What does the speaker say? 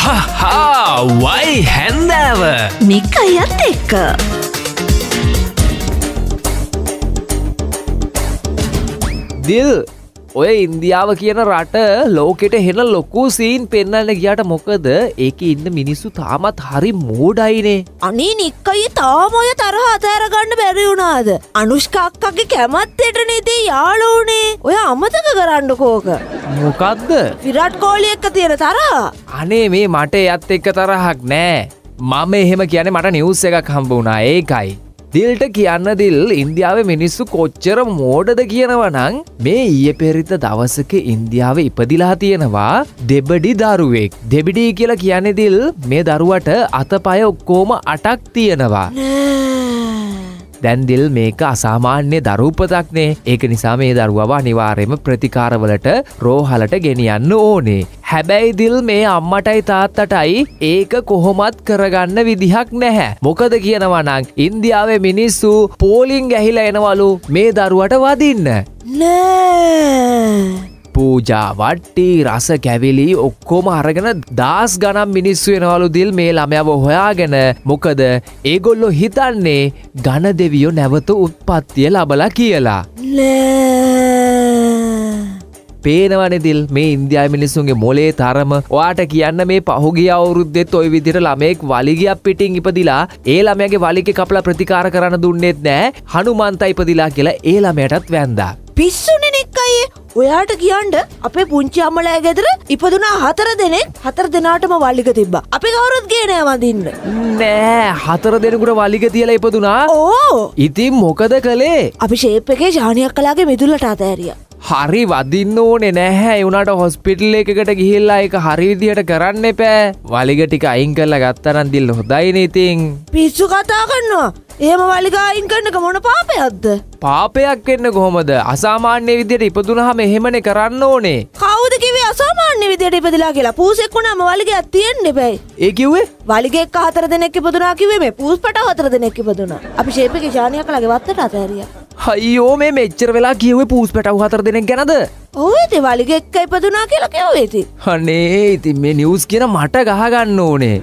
හා වයි හැන්දෑව නික් අයියත් එක්ක. දිල් ඔය ඉන්දියාව කියන රට ලෝකෙට හෙන ලොකු සීන් පෙන්වන්න ගියාට මොකද ඒකේ ඉන්න මිනිස්සු තාමත් හරි මෝඩයිනේ. අනේ නික් අයියේ තාම ඔය තරහ අතහැර ගන්න බැරි වුණාද? අනුෂ්කා අක්කගේ කැමැත්තටනේ ඉතින් යාළුවනේ. ඔය අමතක කරන්නකෝ ඕක. මොකද්ද? විරාට් කෝලි එක්ක තියෙන තරහ. අනේ මේ මට එයත් එක්ක තරහක් නෑ. මම එහෙම කියන්නේ මට නිවුස් එකක් හම්බ වුණා ඒකයි. දිල්ට කියන්න දිල් ඉන්දියාවේ මිනිස්සු කොච්චර මෝඩද කියනවා නම් මේ ඊයේ පෙරේද දවසක ඉන්දියාවේ ඉපදිලා තියෙනවා දෙබඩි දරුවෙක්. දෙබඩි කියලා කියන්නේ දිල් මේ දරුවට අතපය ඔක්කොම 8ක් තියෙනවා. දැන් දිල් මේක අසාමාන්‍ය දරු උපතක් නේ. ඒක නිසා මේ දරුවව අනිවාර්යයෙන්ම ප්‍රතිකාරවලට රෝහලට ගෙනියන්න ඕනේ. හැබැයි දිල් මේ අම්මටයි තාත්තටයි ඒක කොහොමත් කරගන්න විදිහක් නැහැ. මොකද කියනවා නම් ඉන්දියාවේ මිනිස්සු පෝලිං ගැහිලා එනවලු මේ දරුවට වදින්න. නෑ. පූජා වට්ටි රස කැවිලි ඔක්කොම අරගෙන දහස් ගණන් මිනිස්සු එනවලු දිල් මේ ළමයාව හොයාගෙන. මොකද ඒගොල්ලෝ හිතන්නේ ඝන දෙවියෝ නැවත උත්පත්තිය ලබලා කියලා. නෑ. පේනවනේ දිල් මේ ඉන්දියාවේ මිනිස්සුන්ගේ මොලේ තරම. ඔයාට කියන්න මේ පහුගිය අවුරුද්දෙත් ওই විදිහට ළමයෙක් වලිගයක් පිටින් ඉපදිලා ඒ ළමයාගේ වලිගේ කපලා ප්‍රතිකාර කරන්න දුන්නෙත් නෑ. හනුමන්තා ඉපදිලා කියලා ඒ ළමයාටත් වැන්දා. පිස්සුනේ නික් අයියේ. ඔයාට කියන්න අපේ පුංචි අම්මලා ගෙදර ඉපදුනා 4 දෙනෙක්, 4 දෙනාටම වලිග තිබ්බා. අපි කවුරුත් ගියේ නෑ වඳින්න. නෑ 4 දෙනෙකුට වලිග තියලා ඉපදුනා. ඕ. ඉතින් මොකද කළේ? අපි ෂේප් එකේ ශානි අක්කලාගේ මිදුලට අතෑරියා. හරි වදින්න ඕනේ නැහැ. ඒ වුණාට හොස්පිටල් එකකට ගිහිල්ලා ඒක හරි විදියට කරන්න එපා. වලිග ටික අයින් කරලා ගත්තා නම් දිල් හොඳයිනේ ඉතින්. පිස්සු කතා කරනවා. එහෙම වලිග අයින් කරන එක මොන පාපයක්ද? පාපයක් වෙන්න කොහොමද? අසාමාන්‍ය විදියට ඉපදුනහම එහෙමනේ කරන්න ඕනේ. කවුද කිව්වේ අසාමාන්‍ය විදියට ඉපදිලා කියලා? පූසෙක් වුණාම වලිගයක් තියෙන්න එපැයි. ඒ කිව්වේ? වලිග එක්ක 4 දෙනෙක් ඉපදුනා කිව්වේ මේ පූස් පටව 4 දෙනෙක් ඉපදුනා. අපි ෂේප් එකේ ශානි අක්කලාගේ වත්තට අතෑරියා. අයියෝ මේ මෙච්චර වෙලා කිව්වේ පූස් පැටව් 4 දෙනෙක් ගැනද? ඔව් ඉතින් වලිග එක්ක ඉපදුනා කියලා කිව්වේ ඉතින්. අනේ ඉතින් මේ නිවුස් කියන මට ගහ ගන්න ඕනේ.